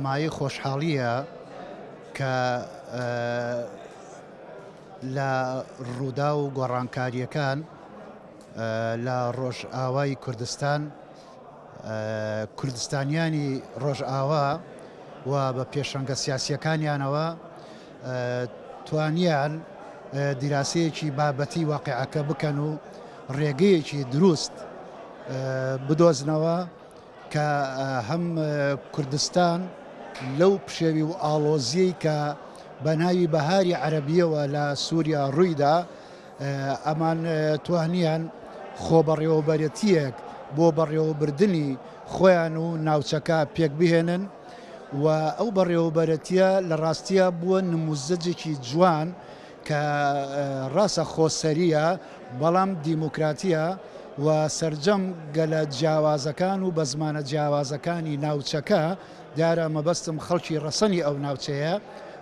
مایەی خۆشحاڵییە کە لە ڕووداو و گۆڕانکارییەکان لە ڕۆژئاوای کوردستان کوردستانیانی ڕۆژئاوا و بە پێشەنگە سیاسییەکانیانەوە توانیان دیراسەیەکی بابەتی واقیعەکە بکەن و ڕێگەیەکی دروست بدۆزنەوە کە هەم کوردستان لەو پشێوی و ئاڵۆزیەی کە بە ناوی بەهاری عەرەبیەوە لە سووریا ڕوویدا ئەمان توانیان خۆبەڕێوەبەرێتیەک بۆ بەڕێوەبردنی خۆیان و ناوچەکە پێک بهێنن و ئەو بەڕێوەبەرێتیە لە ڕاستیە بووە نموزەجێکی جوان کە ڕاستە خۆسەرییە، بەڵام دیموکراتییە و سەرجەم گەلە جیاوازەکان و بە زمانە جیاوازەکانی ناوچەکە، دیارە مەبەستم خەڵکی ڕەسەنی ئەو ناوچەیە،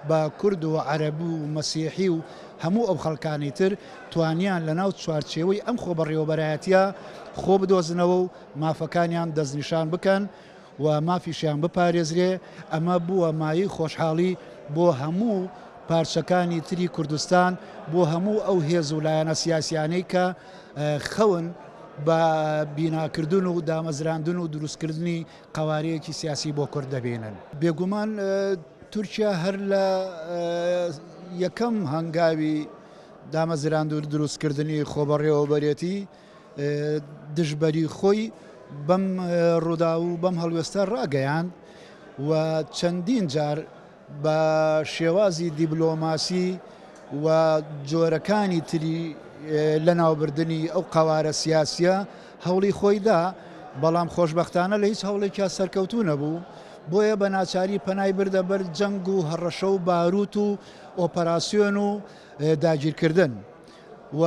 بە کورد و عەرەب و مەسیحی و هەموو ئەو خەڵکانی تر، توانیان لەناو چوارچێوەی ئەم خۆبەڕێوەبەرایەتییە خۆ بدۆزنەوە و مافەکانیان دەستنیشان بکەن. و مافیشیان بپارێزرێ، ئەمە بووە مایەی خۆشحاڵی بۆ هەموو پارچەکانی تری کوردستان، بۆ هەموو ئەو هێز و لایەنە سیاسیانەی کە خەون بە بیناکردن و دامەزراندن و دروستکردنی قەوارەیەکی سیاسی بۆ کورد دەبینن. بێگومان تورکیا هەر لە یەکەم هەنگاوی دامەزراند و دروستکردنی خۆبەڕێوەبەرێتی، دژبەری خۆی بەم ڕووداو و بەم هەڵوێستە ڕاگەیاند و چەندین جار بە شێوازی دیبلۆماسی و جۆرەکانی تری لەناوبردنی ئەو قەوارە سیاسیە هەوڵی خۆی دا، بەڵام خۆشبەختانە لە هیچ هەوڵێکیا سەرکەوتوو نەبوو، بۆیە بە ناچاری پەنای بردە بەر جەنگ و هەڕەشە و باروت و ئۆپەراسیۆن و داگیرکردن. و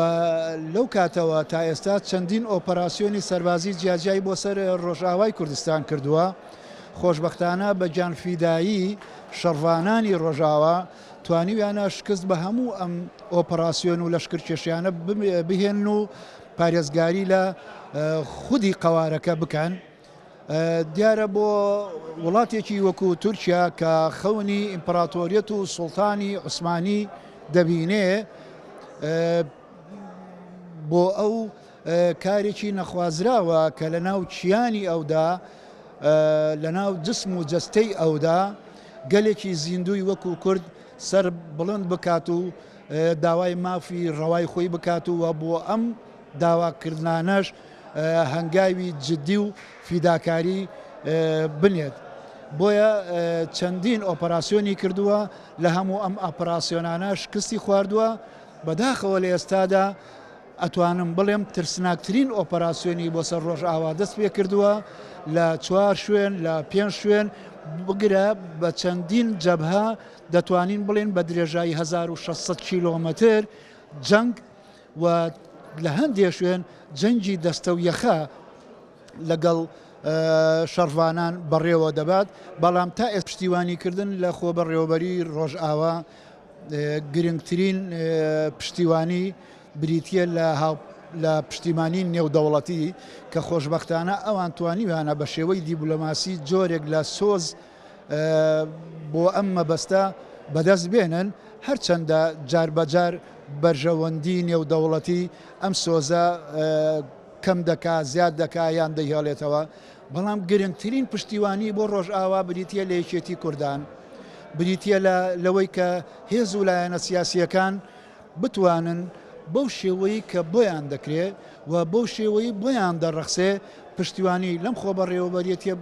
لەو کاتەوە تا ئێستا چەندین ئۆپەراسیۆنی سەربازی جیاجیای بۆ سەر ڕۆژئاوای کوردستان کردووە، خۆشبەختانە بە گیانفیدایی شەڕڤانانی ڕۆژاوا توانیویانە شکست بە هەموو ئەم ئۆپەراسیۆن و لەشکرکێشیانە بهێنن و پارێزگاری لە خودی قەوارەکە بکەن. دیارە بۆ وڵاتێکی وەکو تورکیا کە خەونی ئیمپراتۆریەت و سوڵتانی عوسمانی دەبینێ بۆ ئەو کارێکی نەخوازراوە کە لە ناو کیانی ئەودا لە ناو جسم و جەستەی ئەودا گەلێکی زیندووی وەکو کورد سەر بڵند بکات و داوای مافی ڕەوای خۆی بکات و بۆ ئەم داواکردنانەش هەنگاوی جدی و فیداکاری بنێت. بۆیە چەندین ئۆپەراسیۆنی کردووە، لە هەموو ئەم ئاپراسیۆنانە شکستی خواردووە، بەداخەوە لە ئێستادا ئەتوانم بڵێم ترسناکترین ئۆپەراسیۆنی بۆ سەر ڕۆژئاوا دەست پێ کردووە لە چوار شوێن لە پێنج شوێن بگرە بە چەندین جەبهە دەتوانین بڵێن بە درێژایی 1600 کیلۆمەتر جەنگ و لە هەندێ شوێن جەنگی دەستە و یەخە لەگەڵ شەڕڤانان بەڕێوە دەبات، بەڵام تا ئێستا پشتیوانیکردن لە خۆبەڕێوەبەری ڕۆژئاوا گرنگترین پشتیوانی بریتییە لە لە پشتیمانی نێودەوڵەتی کە خۆشبەختانە ئەوان توانیویانە بە شێوەی دیبلۆماسی جۆرێک لە سۆز بۆ ئەم مەبەستە بەدەست بێنن، هەرچەندە جاربەجار بەرژەوەندی نێودەوڵەتی ئەم سۆزە کەم دەکا، زیاد دەکا یان دەیهێڵێتەوە، بەڵام گرنگترین پشتیوانی بۆ ڕۆژئاوا بریتییە لە یەکێتی کوردان، بریتییە لە لەوەی کە هێز و لایەنە سیاسییەکان بتوانن بەو شێوەی کە بۆیان دەکرێ و بەو شێوەی بۆیان دەڕەخسێ پشتیوانی لەم خۆبەڕێوەبەرێتیە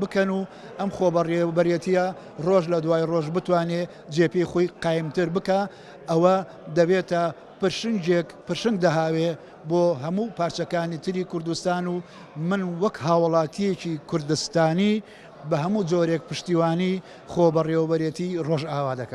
بکەن و ئەم خۆبەڕێوەبەرێتیە ڕۆژ لە دوای ڕۆژ بتوانێ جێپێی خۆی قایمتر بکا ئەوە دەبێتە پرشنگێک پرشنگ دەهاوێ بۆ هەموو پارچەکانی تری کوردستان و من وەک هاوڵاتیەکی کوردستانی بە هەموو جۆرێک پشتیوانی خۆبەڕێوەبەرێتی ڕۆژئاوا دەکەم.